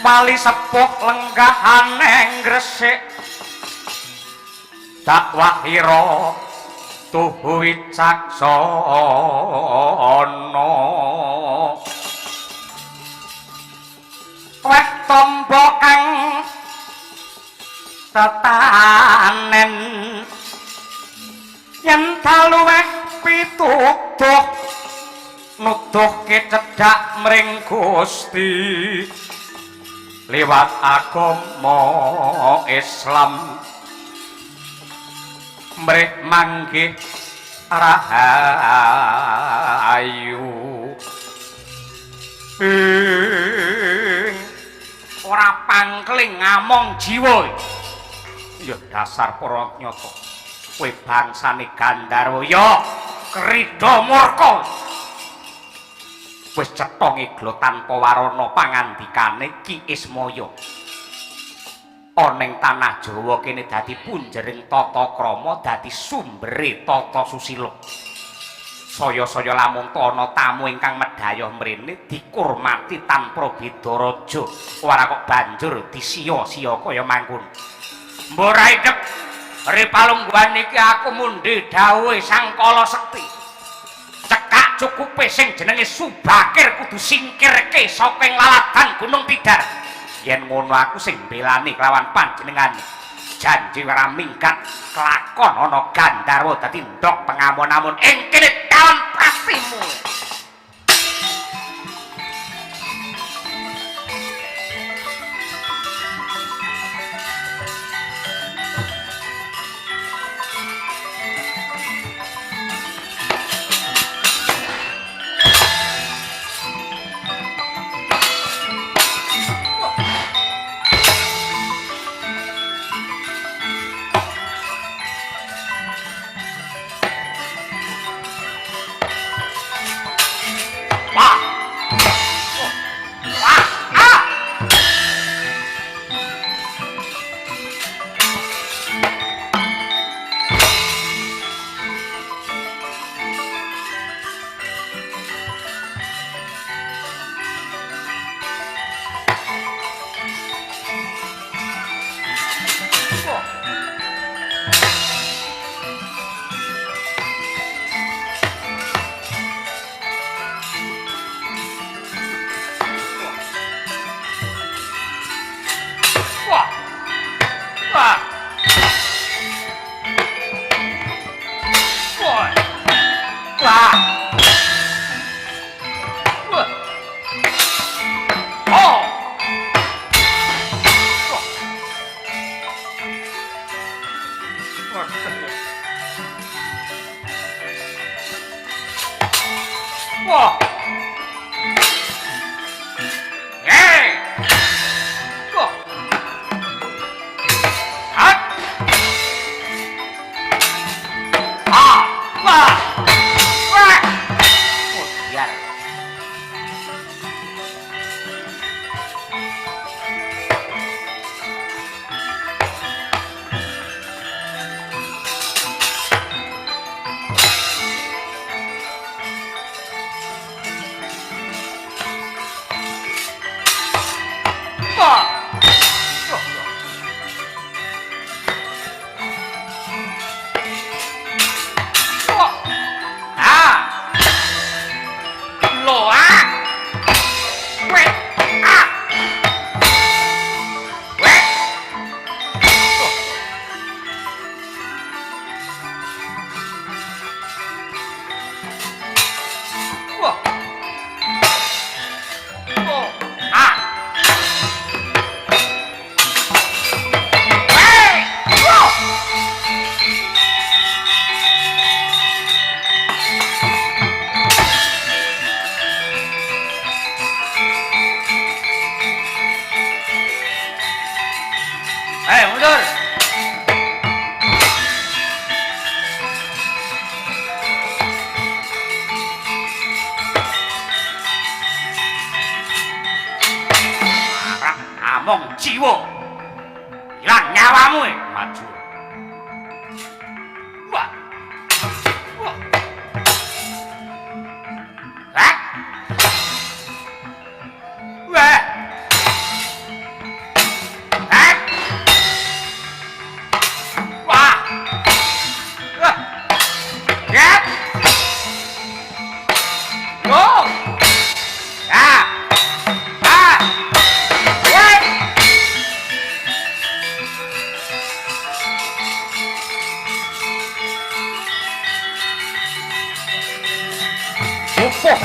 Wali sepuh lenggahane Gresik dakwahira tuhu wicaksana. Wek tombo kang tetanen yen dalu weh pituduh nuduhke cedhak mring Gusti liwat agama Islam mrih manggih rahayu. Ing ora pangkling ngamong jiwa. Ya dasar para nyata kowe bangsane Gandharwa ya krida murka. Wis cetha ngeglo tanpa warana pangandikane Ki Ismaya. Ana ing tanah Jawa kene dadi punjering tata krama, dadi sumbere tata susila. Saya-saya lamun ana tamu ingkang medhayah mrene dikurmati tanpa beda raja, ora kok banjur disiya-siya kaya mangkono. Mbok ra idep ri palungguhan iki aku mundhi dawuhe Sang Kala Sekti. Cekak cukupe sing jenenge Subakir kudu singkirke saka ing laladan Gunung Tidar. Yen ngono aku sing mbelani kelawan panjenengan. Janji ora minggat kelakon ana Gandharwa dadi ndok pengamon-amon ing kene dalem patimu. Wah. Wah. Ah. Wah. Wah. Wah. Wah. Wah. Oh. Wah. Wah. Hey. Wah. Hat. Ah. Wah. Wah. Oh, biar. Wah. Wah. Wah. Ah. Loh, ah. Weh. Ah. Weh. Wah. Oh. Ah. Weh. Wah. Mundur. Marah among jiwa. Hilang nyawamu maju. Wah. Wah. Hah? Wah.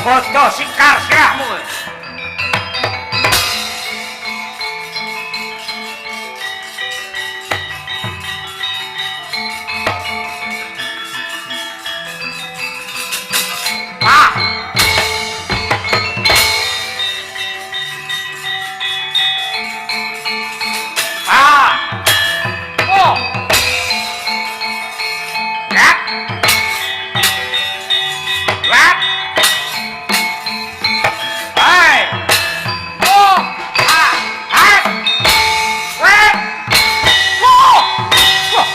Bodho sikar sirahmu. Ah. Ah. Oh. Rat. Rat. Hai. Oh. Ah. Ah. Rat. Oh. Oh.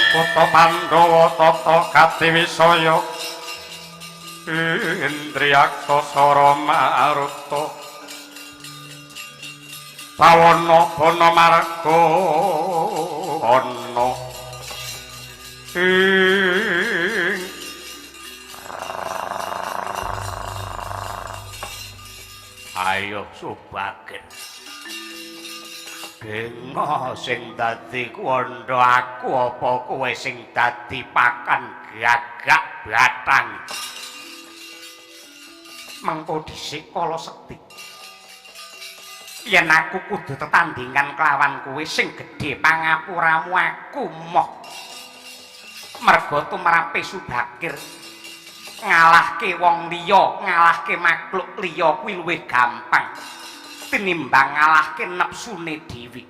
Kutha Pandhawa tata katiwisaya Indriyaksa sara maruta Bawana bana marga ana ing Ayo Subagir. Dengo sing dadi kuwanda aku apa kowe sing dadi pakan gagak batang. Mengko dhisik kala sekti. Yen aku kudu tetandhingan kelawan kowe sing gedhe pangapuramu aku moh. Merga tumrape Subakir ngalahke wong liya, ngalahke makhluk liya kuwi luwih gampang tinimbang ngalahke nepsune dhewe.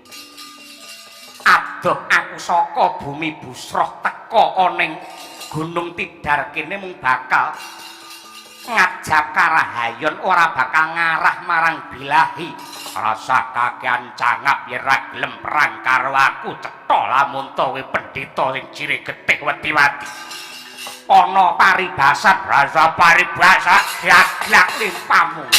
Adoh aku saka bumi Busroh teka ana ing Gunung Tidar kene mung bakal ngajab karahayon, ora bakal ngarah marang bilahi. Rasa kakean cangap yen ra gelem perang karo aku, cetha lamun to kowe pendhita sing jire getih wedi-wadi. Ana paribasan, rasa paribasa gaglak limpamu.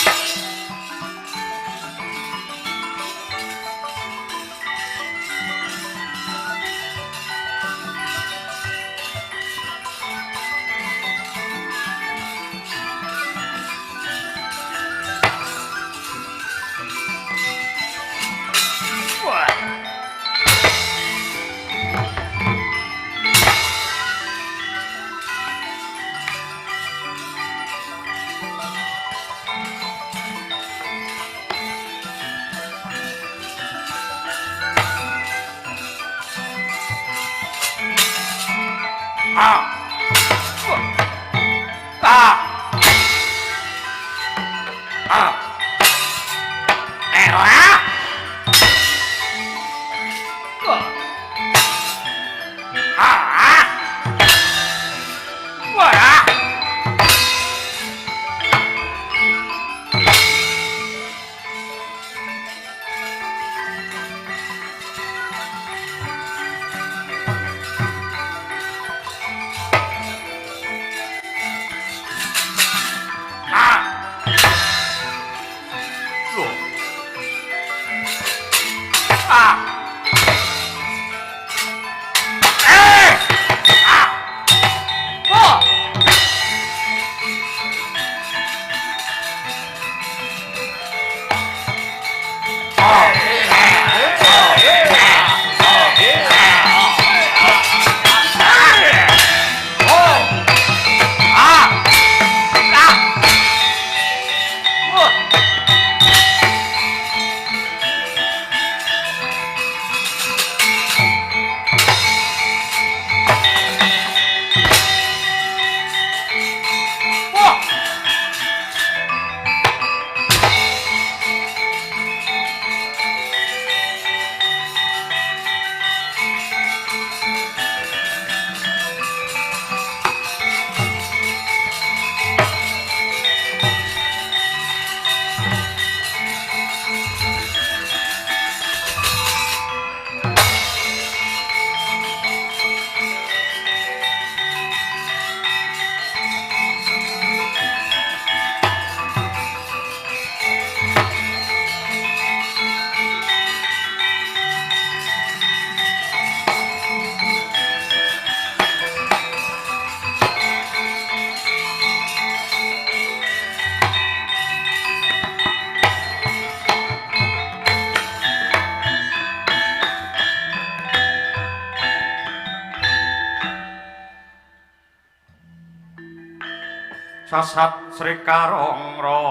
Ah. Ah. Ah. Ah. Ah. Wah. Ah. Loh. Ah. Eh. Ah. Oh. Oh. Ah. Ah. Oh. Sasat Sri Karongron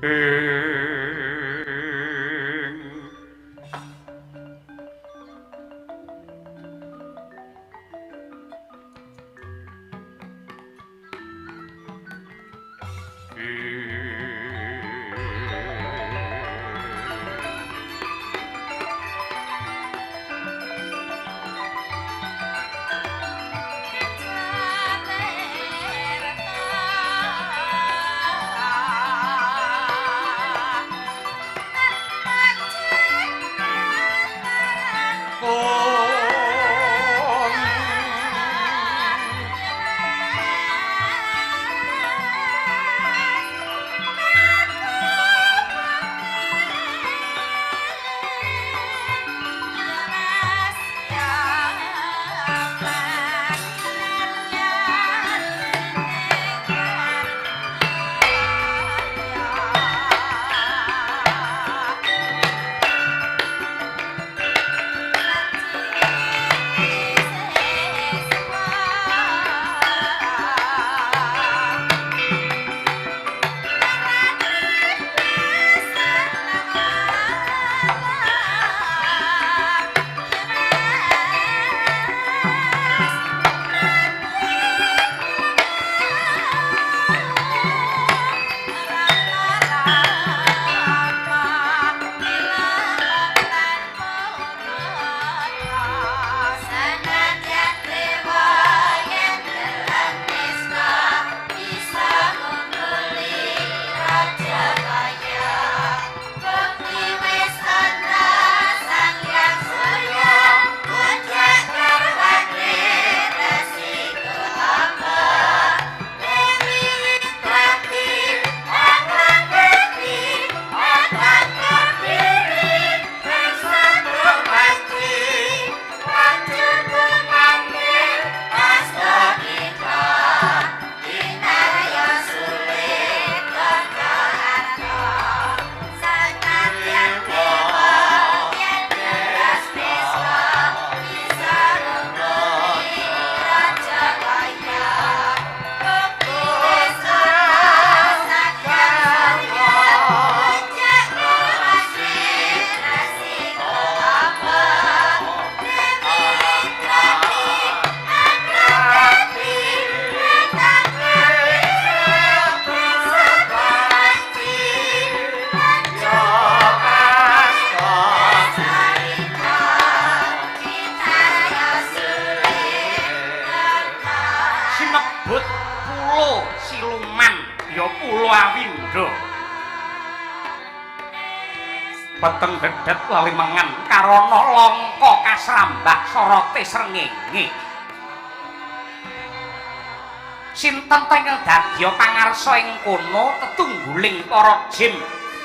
ing Sinebut pulo siluman ya pulo Awindha. Peteng dedet lalimengan karana langka kasrambah sorote srengenge. Sinten tengel dadya pangarsa ing kono tetungguling para jim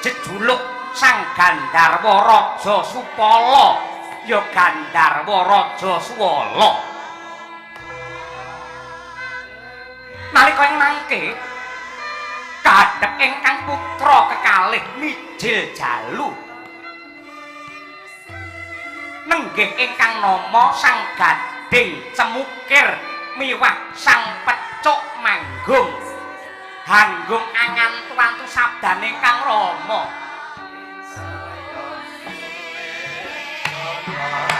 jejuluk Sang Gandharwa Raja Supala ya Gandharwa Raja Suwala. Nalika ing mangke kadhep ingkang putra kekalih mijil jalu nenggih ingkang nama Sang Gading Cemukir miwah Sang Pecuk Manggung hanggung angantu-antu sabdane Kang Rama. Yeah.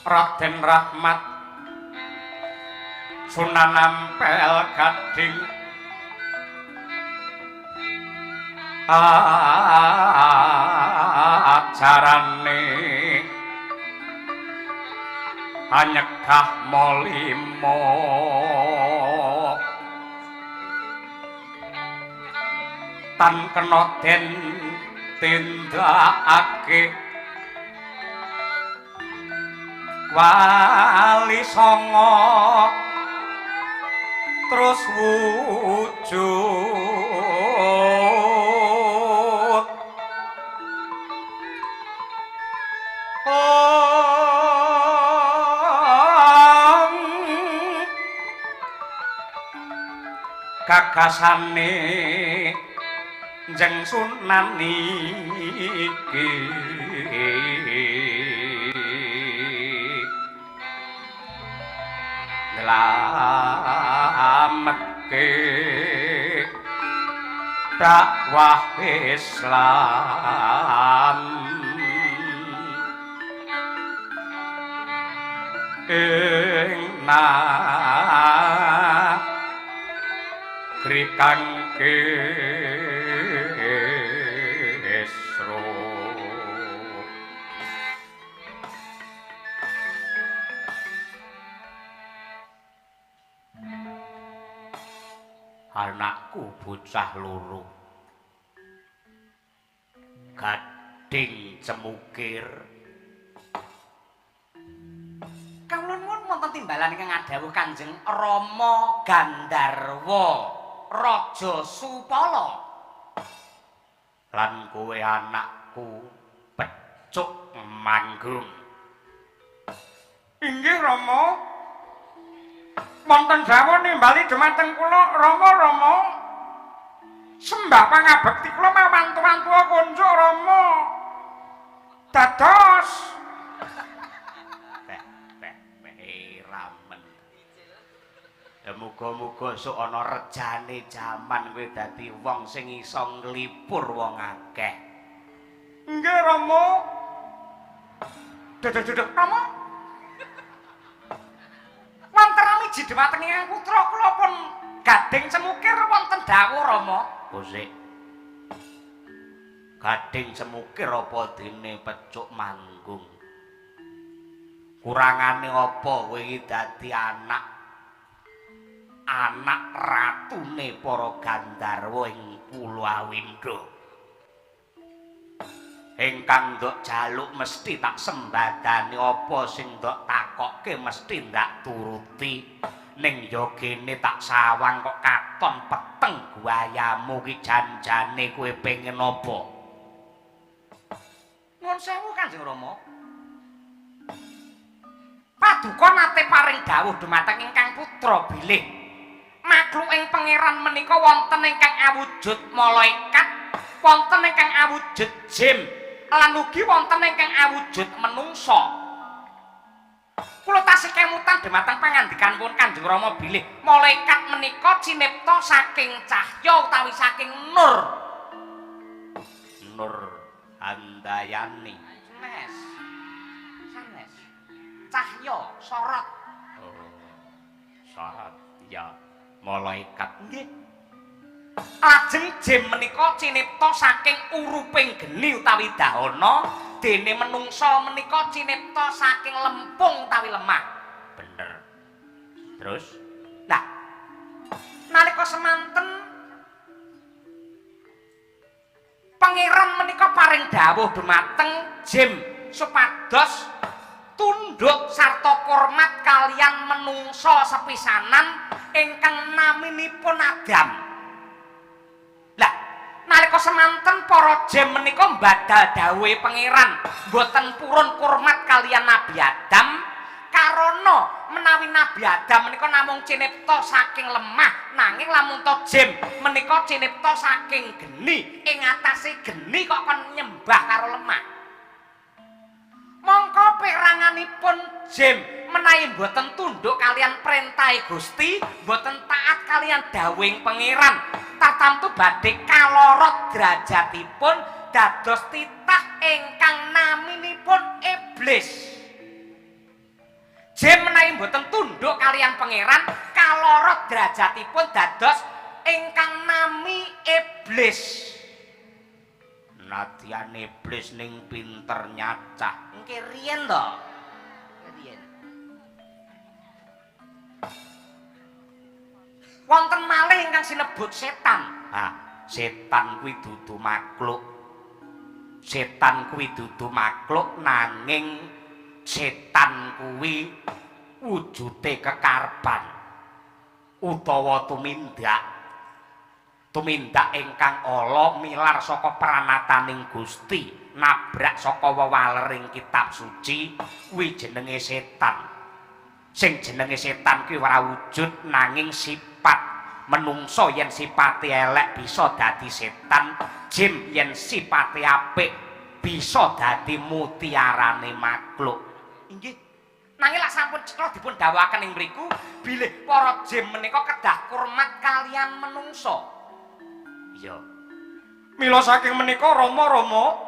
Raden Rahmat Sunan Ampel Gading ajarane anyegah molimo tan kena den tindakake wali songo terus wujud. Gagasane Jeng Sunan iki nylametke dakwah Islam ing negeri kang kisruh. Anakku bocah loro Gading Cemukir, kawula nuwun wonten timbalan ingkang ngadhawuh Kanjeng Rama Gandharwa Raja Supala. Lan kowe anakku Pecuk Manggung. Inggih Rama. Wonten dawuh nimbali dhumateng kula Rama. Rama. Sembah pangabekti kula mawantu-wantu kunjuk Rama. Dados ramen. Ya muga-muga sok ana rejane jaman kowe dadi wong sing iso nglipur wong akeh. Nggih Rama. Dadah Rama. Wonten ramiji dhumateng ingkang putra kula pun Gading Cemukir wonten dawuh Rama. Kosik. Gading Cemukir apa dene Pecuk Manggung? Kurangane apa kowe iki dadi anak ratune para Gandharwa ing Pulo Awindha? Ingkang ndok jaluk mesti tak sembadani, apa sing ndok takokke mesti ndak turuti. Ning ya kene tak sawang kok katon peteng guayamu ki janjane kowe pengen apa? Nuwun sewu Kanjeng Rama. Paduka nate paring dawuh dhumateng ingkang putra bilih makhluk ing pangeran menika wonten ingkang awujud malaikat, wonten ingkang awujud jin, lan ugi wonten ingkang awujud menungsa. Kula tasih kemutan dhumateng pangandikanipun Kanjeng Rama bilih malaikat menika cinipta saking cahya utawi saking nur. Nur Handayani. Sanes. Sanes. Cahya sorot. Oh, sorot. Ya, malaikat nggih. Lajeng jin menika cinipta saking uruping geni utawi dahana, dene menungsa menika cinipta saking lempung utawi lemah. Bener. Terus, nah, nalika semanten pangeran menika paring dawuh dhumateng jin supados tunduk sarta kormat kalian menungsa sepisanan ingkang naminipun Adam. Lah, nalika semanten para jin menika mbadal dawuhe pangeran mboten purun kurmat kalian Nabi Adam karana menawi Nabi Adam menika namung cinipta saking lemah, nanging lamun to jin menika cinipta saking geni, ing atase geni kok kon nyembah karo lemah. Mongko peranganipun jin menawi mboten tunduk kalian perintahe Gusti, mboten taat kalian dawuhing pangeran, tartamtu badhe kalorot Tiyang mboten tunduk kalian pangeran kalorot derajatipun dados ingkang nami iblis. Nadyan iblis ning pinter nyacah. Engke riyen to. Riyen. Wonten malih ingkang sinebut setan. Ah, setan kuwi dudu makhluk. Setan kuwi dudu makhluk nanging setan kuwi wujute kekarban utawa tumindak. Tumindak ingkang ala milar saka pranataning Gusti, nabrak saka wewalering kitab suci, kuwi jenenge setan. Sing jenenge setan kuwi ora wujud nanging sifat. Menungso yen sipate elek bisa dadi setan, jim yen sipate apik bisa dadi mutiarane makhluk. Inggih. Nanging lak sampun cetha dipun dawuhaken ing mriku bilih para jim menika kedah kurmat kalian menungso. Iya. Mila saking menika Rama-rama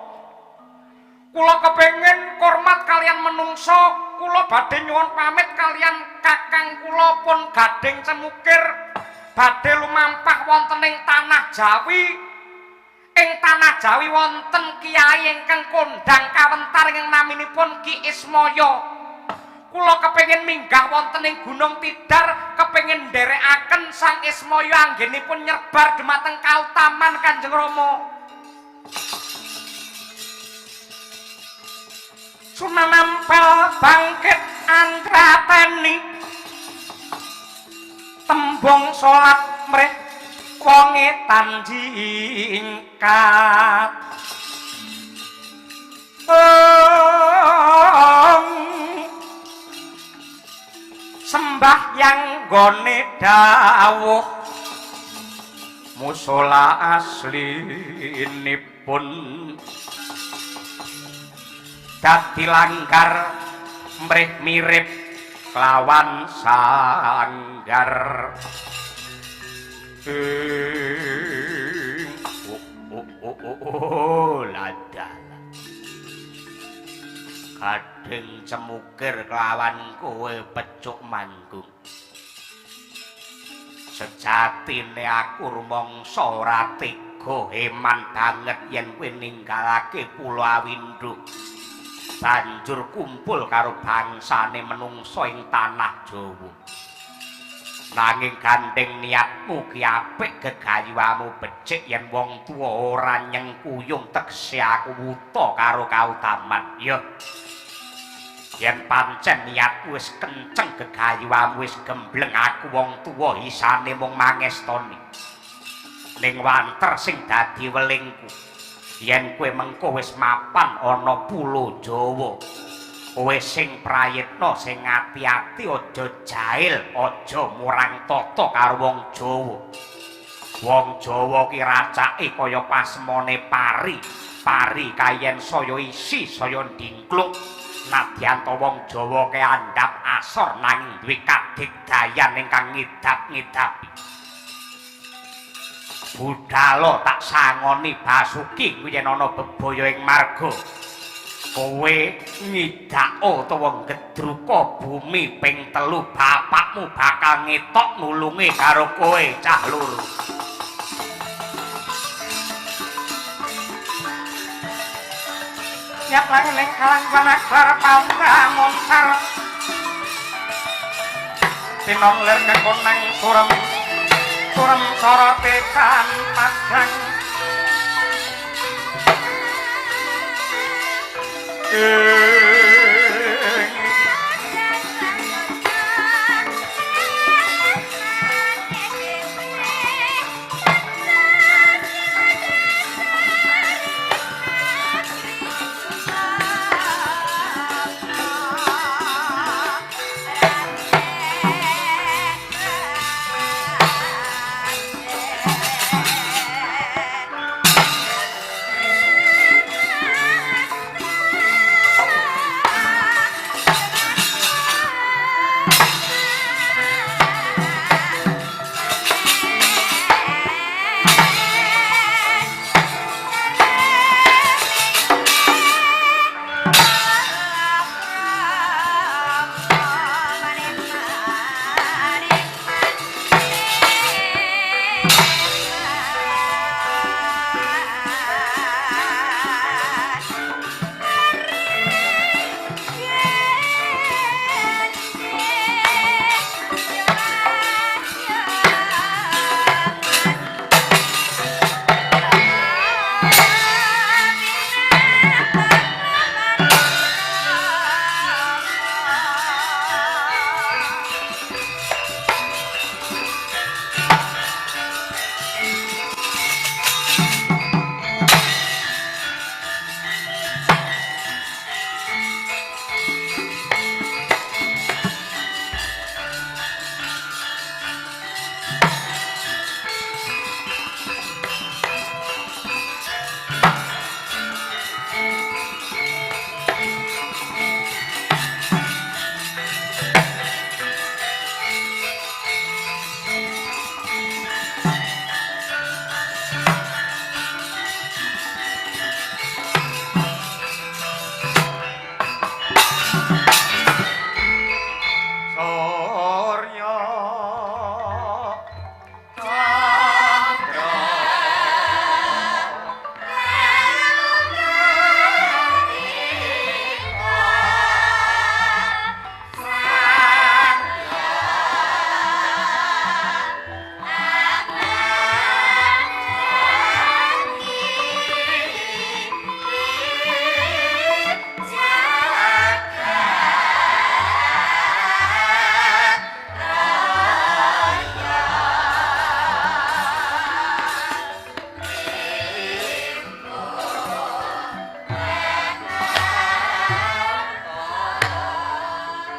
kula kepengin kurmat kalian menungso, kula badhe nyuwun pamit kalian kakang kula pun Gading Cemukir badhe lumampah wonten ing tanah Jawi. Ing tanah Jawi wonten kiai ingkang kondhang kawentar ingkang naminipun Ki Ismaya. Kula kepengin minggah wonten ing Gunung Tidar, kepengin nderekaken Sang Ismaya anggenipun nyebar dumateng kautaman Kanjeng Rama. Sunan Ampel bangkit antrateni tembung salat mrih wonge tanjingkat. Sembahyang nggone dawuh musala aslinipun dadi langgar mrih mirip kelawan sanggar. Lada Gading Cemukir kelawan kowe Pecuk Manggung. Sejatine aku rumangsa ora tega heman banget yen kowe ninggalake Pulo Awindhu. Banjur kumpul karo bangsane menungsa ing tanah Jawa. Nanging gandeng niatmu ki apik, gegayuhamu becik yen wong tuwa ora nyengkuyung tegese aku wuta karo kautaman. Ya. Yen pancen niatmu wis kenceng, gegayuhamu wis gembleng, aku wong tuwa isane mung mangestoni. Ning wanter sing dadi welingku, yen kowe mengko wis mapan ana Pulo Jawa, kowe sing prayitna sing ati-ati, aja jahil, aja murang tata karo wong Jawa. Wong Jawa ki racake kaya pasmone pari, pari kayen saya isi saya ndingkluk. Nadyan ta wong Jawa ki andhap asor nanging duwe kadigdayan ingkang ngidap-ngidapi. Budhalo tak sangoni Basuki kuwi yen ana bebaya ing marga. Kowe ngidak utawa ngedruka bumi ping 3, bapakmu bakal ngetok nulungi karo kowe cah loro. Nyap langeng kalang panakbar pandamoncar tinon ler kekonang surem surem sorote tan padang.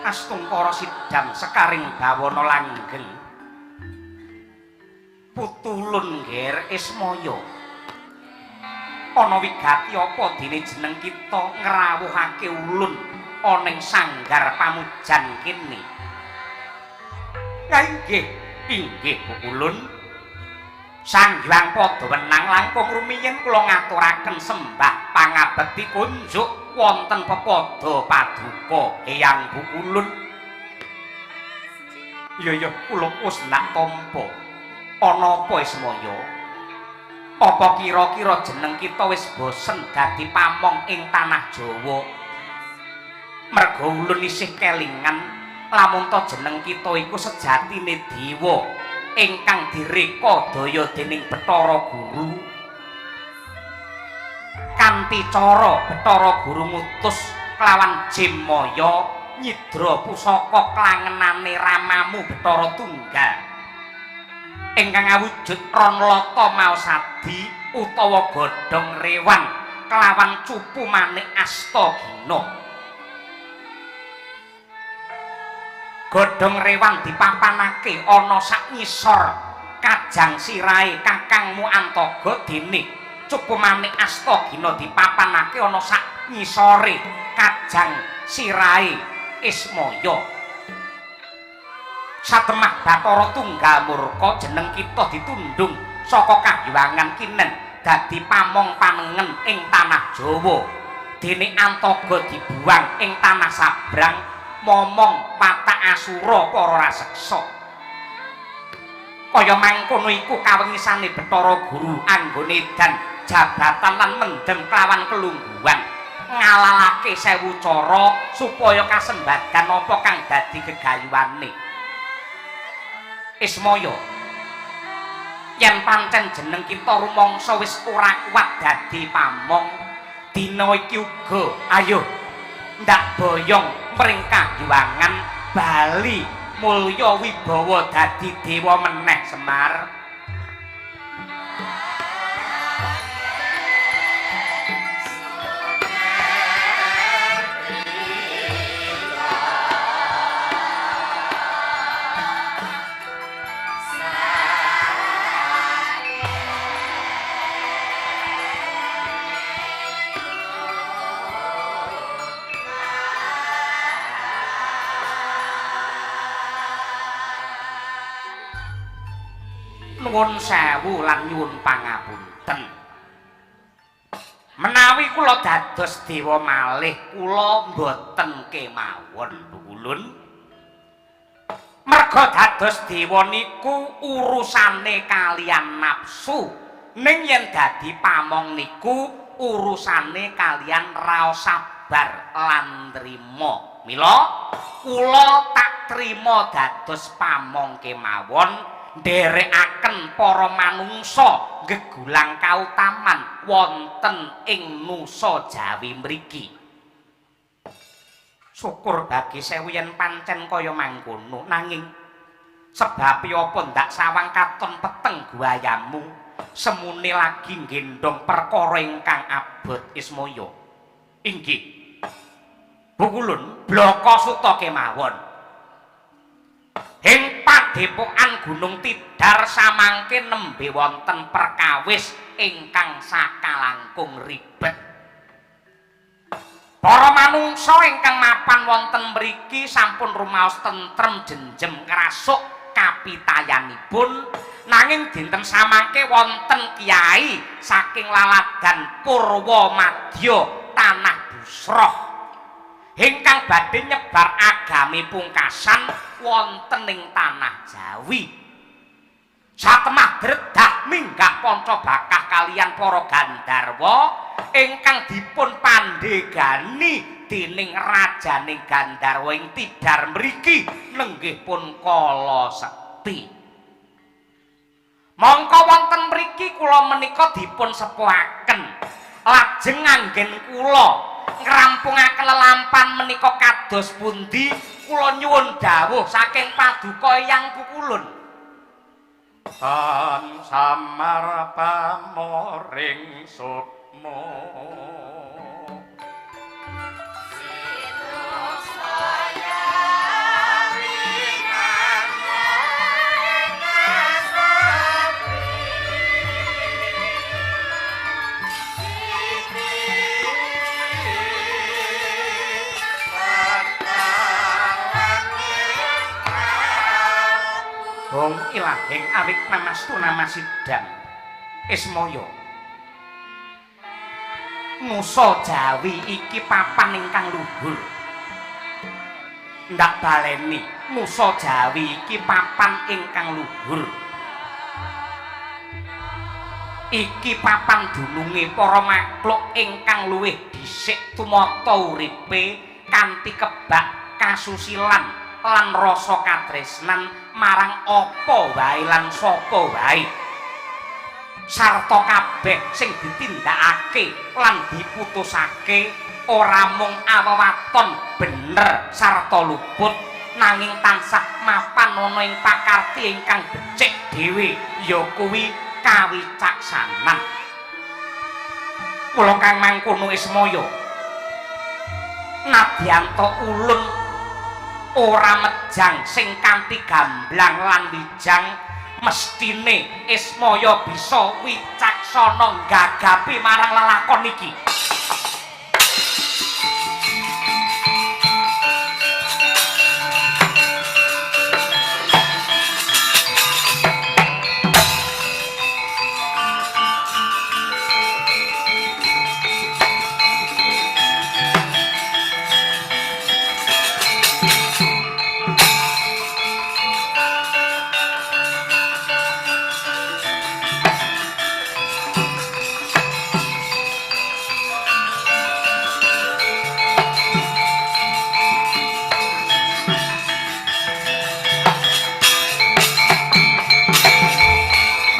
Astungkara sidang sekaring bawana langgeng. Putulun Nger Ismaya. Ana wigati apa dene jeneng kita ngrawuhake ulun ana ing sanggar pamujan kene? Ya inggih, inggih Pukulun. Sang Hyang Padha wenang langkung rumiyin kula ngaturaken sembah pangabekti kunjuk wonten pepadha paduka Eyang Pukulun. Iya iya kula wis ndak tampa. Ana apa Ismaya? Apa kira-kira jeneng kita wis bosen dadi pamong ing tanah Jawa? Merga ulun isih kelingan lamun ta jeneng kita iku sejatine dewa ingkang direka daya dening Bathara Guru. Kanthi cara Bathara Guru ngutus kelawan Jemaya nyidra pusaka klangenane ramamu Bathara Tunggal ingkang awujud ron lata maosadi utawa godhong rewan kelawan cupu manik Astagina. Godhong rewan dipapanake ana sak ngisor kajang sirahe kakangmu Antaga, dene cupu manik Astagina dipapanake ana sak ngisore kajang sirahe Ismaya. Satemah Bathara Tunggal murka jeneng kita ditundung saka kahyangan kinen dadi pamong panengen ing tanah Jawa. Dene Antaga dibuang ing tanah Sabrang momong patak asura para raseksa. Kaya mangkono iku kawengisane Bathara Guru anggone dan jabatan lan mendem kelawan kelungguhan, ngalalake sewu cara supaya kasembadan apa kang dadi gegayuhane. Ismaya, yen pancen jeneng kita rumangsa wis ora kuat dadi pamong, dina iki uga ayo ndak boyong mring kahyangan bali mulya wibawa dadi dewa meneh Semar. Nuwun sewu lan nyuwun pangapunten. Menawi kula dados dewa malih kula mboten kemawon Pukulun. Merga dados dewa niku urusane kalian nafsu. Ning yen dadi pamong niku urusane kalian raos sabar lan trima. Mila kula tak trima dados pamong kemawon nderekaken para manungsa gegulang kautaman wonten ing Nusa Jawi mriki. Syukur bagi sewu yen pancen kaya mangkono, nanging sebabe apa ndak sawang katon peteng guayamu semune lagi nggendhong perkara ingkang abot Ismaya. Inggih. Pukulun blaka suta kemawon. Ing padepokan Gunung Tidar samangke nembe wonten perkawis ingkang sakalangkung ribet. Para manungsa ingkang mapan wonten mriki sampun rumaos tentrem jenjem ngrasuk kapitayanipun, nanging dinten samangke wonten kiai saking laladan Purwamadya Tanah Busroh ingkang badhe nyebar agami pungkasan wonten ing tanah Jawi. Satemah dredah minggah panca bakah kalian para gandharwa ingkang dipun pandhegani dening rajaning gandharwa ing Tidar mriki nenggih pun Kala Sekti. Mongko wonten mriki kula menika dipun sepuhaken lajeng anggen kula ngrampungaken lelampan menika kados pundi kula nyuwun dawuh saking paduka Eyang Kukulun. Tan samar pamoring sukma Sinusaya. Hong ilahing awik namastu namasidam Ismaya. Nusa Jawi iki papan ingkang luhur. Ndak baleni, Nusa Jawi iki papan ingkang luhur. Iki papan dununge para makhluk ingkang luwih dhisik tumata uripe kanthi kebak kasusilan lan rasa katresnan marang apa wae lan sapa wae. Sarta kabeh sing ditindakake lan diputusake ora mung awewaton bener sarta luput, nanging tansah mapan ana ing pakarti ingkang becik dhewe, ya kuwi kawicaksanan. Kula kang mangkono Ismaya, nadyanta ulun ora mejang sing kanthi gamblang lan wijang, mestine Ismaya bisa wicaksana nggagapi marang lelakon iki.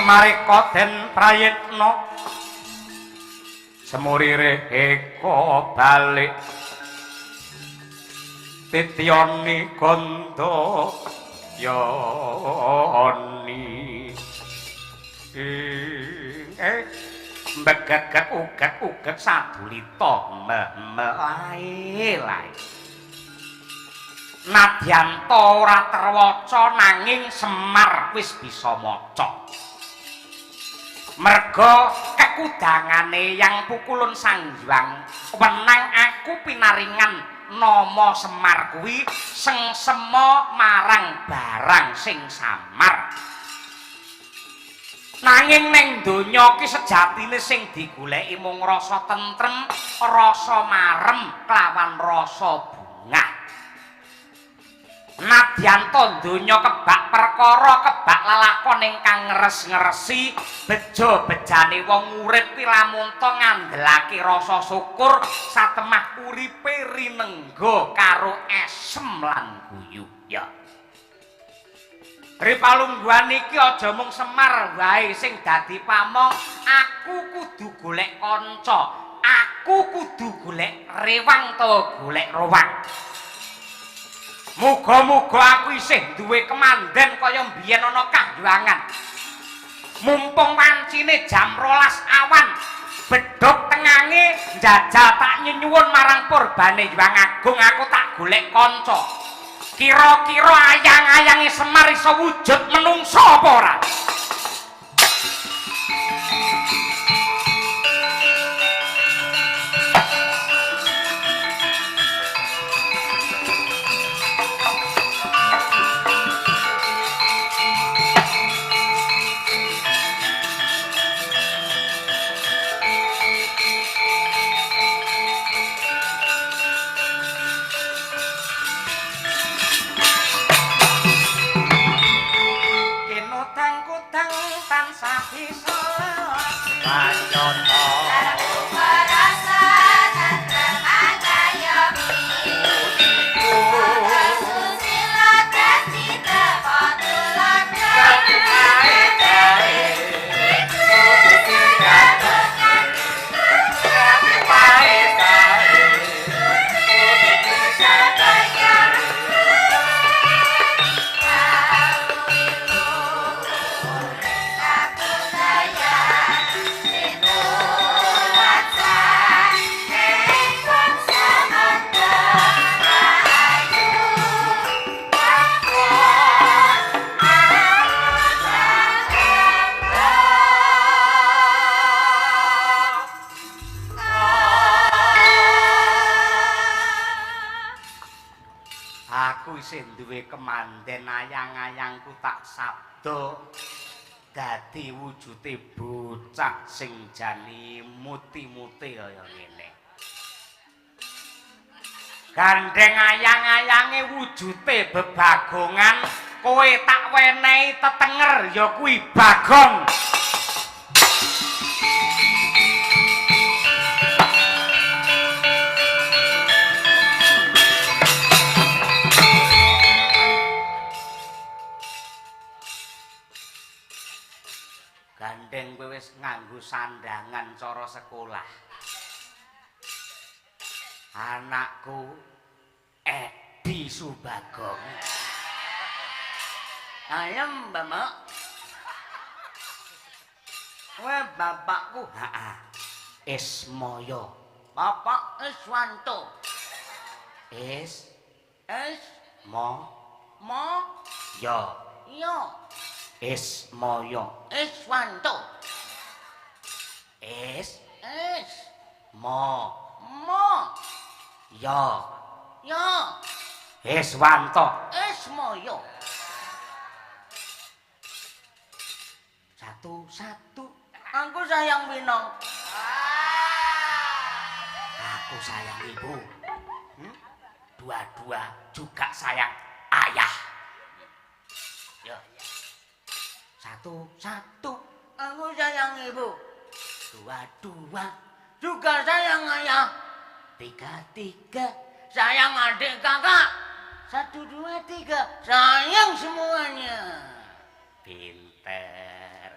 Mareka den prayitna semurire eka balik titiyani gandha yoni mbegegek ugek-ugek sadulita meh-meh lae. Nadyanta ora terwaca nanging Semar wis bisa maca. Merga kekudangane yang pukulun Sang Hyang wenang aku pinaringan nama Semar kuwi sengsema marang barang sing samar. Nanging ning donya ki sejatine sing digoleki mung rasa tentrem, rasa marem kelawan rasa bungah. Nadyanta donya kebak perkara, kebak lelakon ingkang ngres-ngresi, bejo-bejane wong urip kuwi lamun ta ngandhelake rasa syukur satemah uripe rinengga karo esem lan guyu. Ya. Ripalungguhan iki aja mung Semar wae sing dadi pamong, aku kudu golek kanca, aku kudu golek rewang ta golek rowang. Muga-muga aku isih duwe kemanden kaya mbiyen ana kahyangan. Mumpung wancine jam 12 awan, bedhog tengange njajal tak nyenyuwun marang purbane Hyang Agung, aku tak golek kanca. Kira-kira ayang-ayange Semar iso wujud menungsa apa ora? Aku isih duwe kemanden ayang-ayangku tak sabda dadi wujude bocah sing jani muti-muti kaya ngene. Gandeng ayang-ayange wujude bebagongan, kowe tak wenehi tetenger ya kuwi Bagong. Gandeng kowe wis nganggo sandangan cara sekolah. Anakku Edi Subagong. Ayam bapak. Kowe bapakku. Heeh. Ismaya. Bapak Iswanto. Is Es mo mo yo. Yo. Ismaya. Iswanto. Es Es mo mo yo. Yo. Iswanto. Ismaya. Satu satu. Aku sayang Winong. Aku sayang ibu. Dua dua juga sayang ayah. Ya. Satu satu. Aku sayang ibu. Dua dua juga sayang ayah. Tiga tiga sayang adik kakak. 1 2 3 sayang semuanya. Pinter.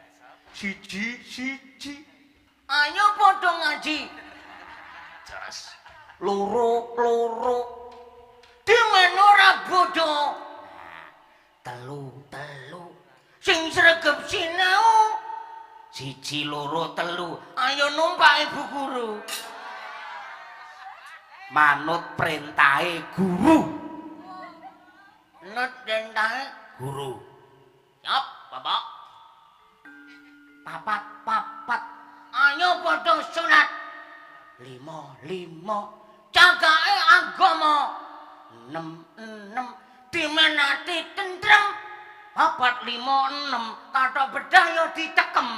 Siji siji. Ayo podo ngaji. Jos. Loro loro. Demen ora bodho. Nah, telu telu. Sing sregep sinau. 1 2 3. Ayo numpak ibu guru. Manut perintahe guru. Nut perintahe guru. Yap, bapak. Papat papat. Ayo padha sunat. 5 5. Cagake agama. 6 6. Dimenati tentrem. 4 5 6. Kathok bedah ya ditekem.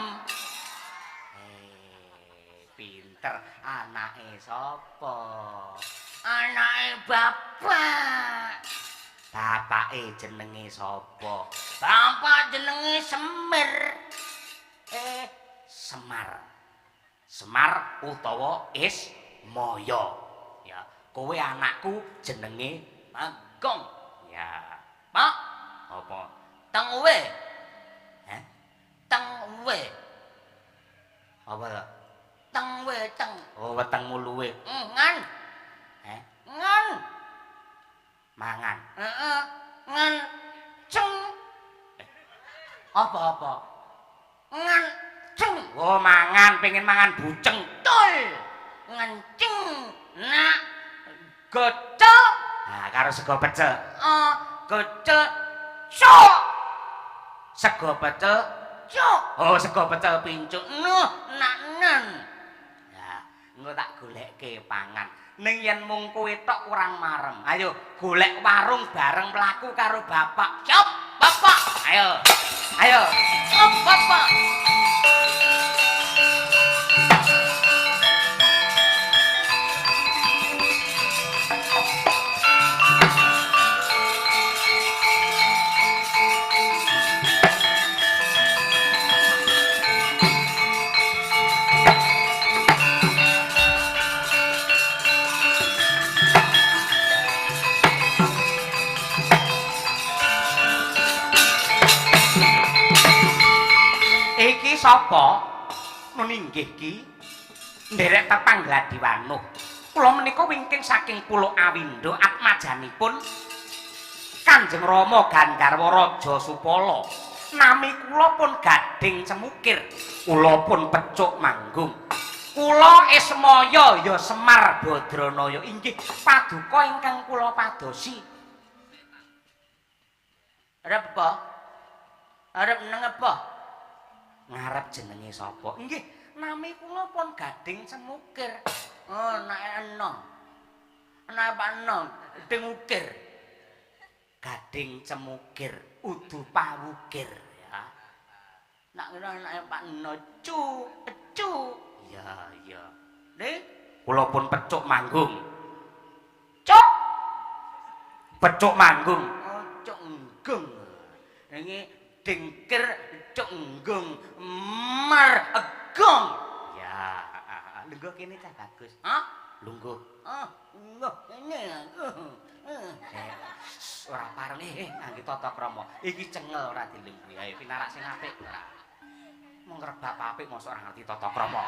Pinter. Anake sapa? Anake bapak. Bapake jenenge sapa? Bapak jenenge Semir. Semar. Semar utawa Ismaya. Ya, kowe anakku jenenge Bagong. Ya. Pak, apa? Teng we. Heh? Teng we. Apa to? Teng we teng. Oh, wetengmu luwe. Ngan. Heh? Ngan. Mangan. Heeh. Ngan ceng. Apa-apa? Ngan ceng. Oh, mangan, pengen mangan buceng. Tol. Ngan ceng. Nak gocel. Nah, karo sego pecel. Gocel. Cok. Sego pecel. Cok. Oh, sego pecel pincuk. Nuh, nak nan. Ya, engko tak golekke pangan. Ning yen mung kowe tok kurang marem. Ayo golek warung bareng mlaku karo bapak. Cok, bapak. Ayo. Ayo. Cok, bapak. Iki sapa? Nun inggih ki. Nderek tepang Gladiwanuh. Kula menika wingking saking Pulo Awindo atmajanipun Kanjeng Rama Gandharwa Raja Supala. Nami kula pun Gading Cemukir. Kula pun Pecuk Manggung. Kula Ismaya ya Semar Badranaya. Inggih paduka ingkang kula padosi. Arep apa? Arep nang apa? Ngarep jenenge sapa? Inggih, nami kula pun Gading Cemukir. Oh, anake enom. Anake Pak Enom, Ding Ukir. Gading Cemukir, udu pawukir ya. Nak kira anake Pak Eno cu, ecu. Iya, iya. Nih, kula pun pecuk manggung. Cuk. Pecuk manggung. Oh, cuk nggung. Ini dengkir cuk nggung mar egong. Ya, lungguh kene cah bagus. Hah? Lungguh. Ah, lungguh kene. Ora pareng ngangge tata krama. Iki cengel ora dilungguhi. Ayo pinarak sing apik ora. Mung rebab apik mosok ora ngerti tata krama.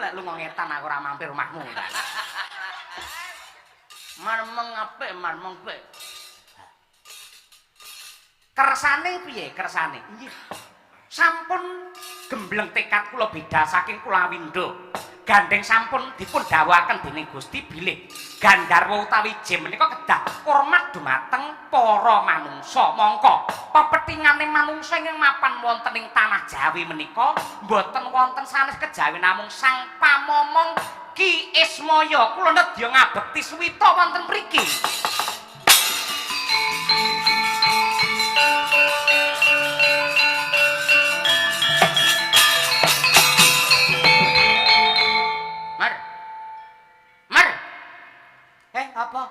Lek lunga ngetan aku ora mampir omahmu. Marmeng apik, marmeng apik. Kersane piye kersane? Nggih. Sampun gembleng tekad kula beda saking Kulawindo. Gandeng sampun dipun dawuhaken dening Gusti bilih Gandharwa utawi jim menika kedah hormat dumateng para manungsa. Mongko pepethingane manungsa ingkang mapan wonten ing tanah Jawi menika mboten wonten sanes kejawi namung Sang Pamomong Ki Ismaya. Kula nedya ngabekti suwita wonten mriki. Apa?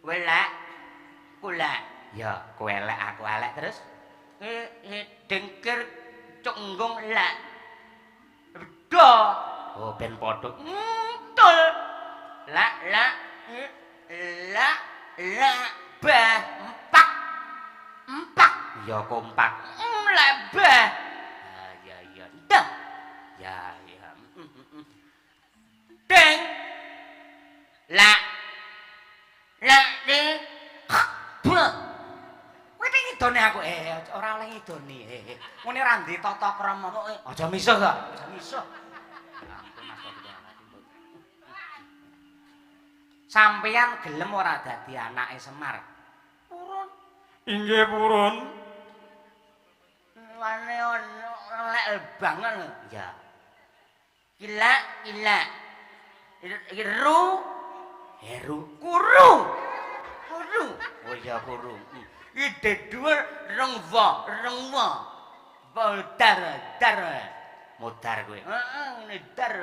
Welak, kulak. Ya, kowe elek aku elek terus. Dengkir cuk nggung lak. Bedo. Oh, ben padha. Entul. Lak lak lak lak bah empak. Empak. Ya kompak. Lak bah. Ah, ya ya. Dah. Ya ya. Deng. Lak lak di bah. Kowe iki ngidone aku ora oleh ngidone. Ngene ora ndek tata krama kok. Aja misuh to. Aja misuh. Sampeyan gelem ora dadi anake Semar? Purun. Inggih purun. Wane lek banget. Ya. Gila gila. Ru Heru kuru. Kuru. Oh iya kuru. Ide dhuwur rong wa, rong wa. Dar dar. Modar kowe. Heeh, ngene dar.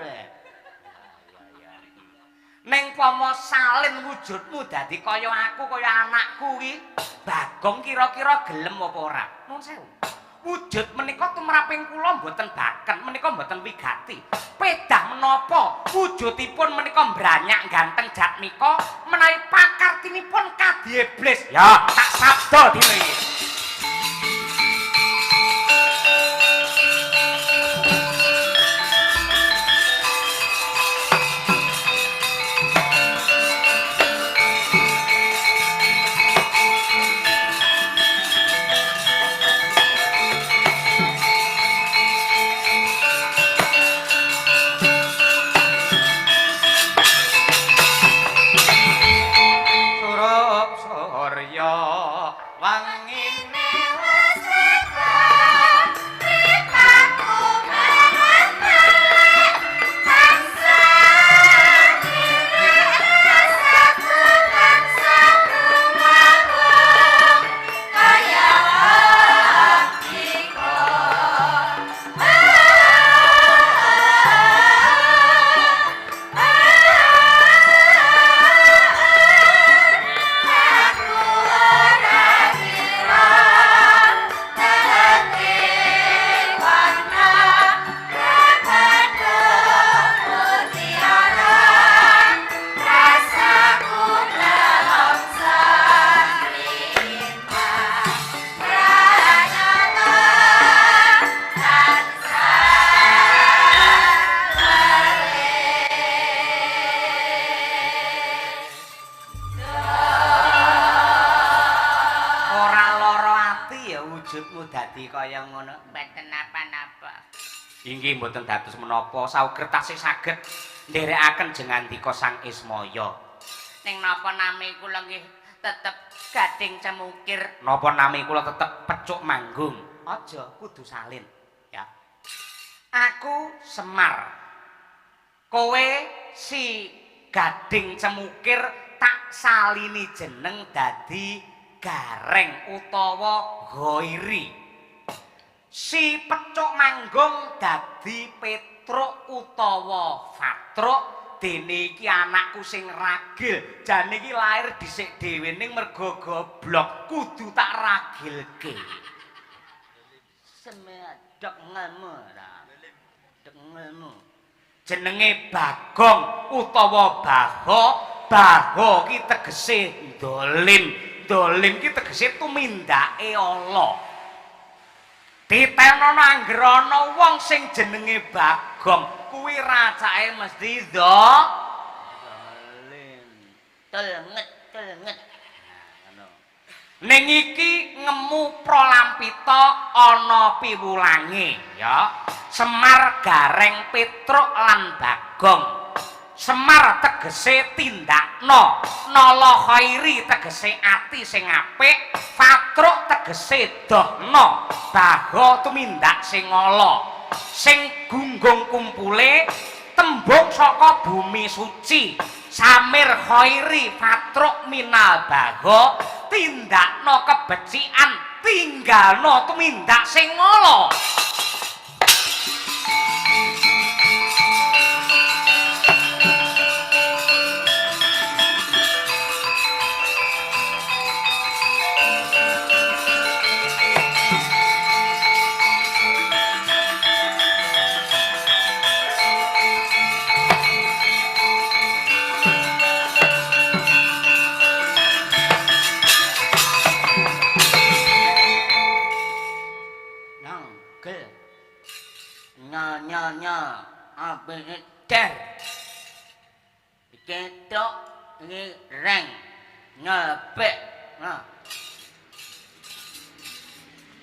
Ning pomo salin wujudmu dadi kaya aku kaya anakku iki, Bagong kira-kira gelem apa ora? Nuwun sewu. Wujud menika tumraping kula mboten baken, menika mboten wigati. Pedah menapa wujudipun menika mbranyak ganteng jatmika menawi pakartinipun kadi iblis. Ya, tak sabda dina iki. Inggih mboten dados menapa sauger tasih saged nderekaken jengandika Sang Ismaya. Ning napa nami kula nggih tetep Gading Cemukir? Napa nami kula tetep Pecuk Manggung? Aja kudu salin ya. Aku Semar. Kowe si Gading Cemukir tak salini jeneng dadi Gareng utawa Ghairi. Si Pecuk Manggung dadi Petruk utawa Fatruk, dene iki anakku sing ragil. Jane iki lair dhisik dhewe ning mergo goblok kudu tak ragilke. Semedok ngelmu ra. Dok ngelmu. Jenenge Bagong utawa Baho. Baho ki tegese dolim. Dolim ki tegese tumindake Allah. Titenono angger ana wong sing jenenge Bagong kuwi racake mesti Dolim. Telnget telnget. Nah, ngono. Ning iki ngemu prolampita ana piwulange ya. Semar, Gareng, Petruk lan Bagong. Semar tegese tindakno, Nala Khairi tegese ati sing apik, Fatruk tegese dohno, Baho tumindak sing ala. Sing gunggung kumpule tembung saka bumi suci. Samir Khairi Fatruk minal Baho, tindakno kebecikan, tinggalno tumindak sing ala. Nang gel. Nya nya nya. Apike der. Ketok iki reng. Nyepek. Nah,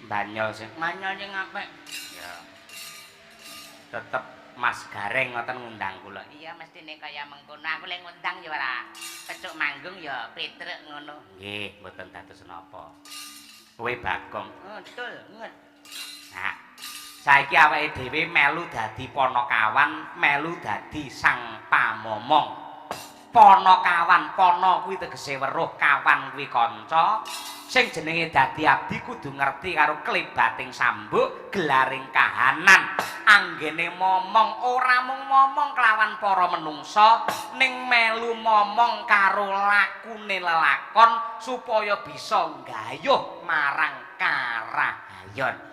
Banyol sih. manyol sing apik. Ya. Tetep Mas Gareng ngoten ngundang kula. Iya mestine kaya mengkono. Aku lek ngundang ya ora Pecuk Manggung ya Petruk ngono. Nggih, mboten dados napa. Kowe Bagong. Oh, betul, nget. Nah, saiki awake dhewe melu dadi panakawan, melu dadi sang pamomong. Panakawan, pana kuwi tegese weruh, kawan kuwi kanca. Sing jenenge dadi abdi kudu ngerti karo klebating sambuk, gelaring kahanan. Anggene momong ora mung momong kelawan para menungsa, ning melu momong karo lakune lelakon supaya bisa nggayuh marang karahayon.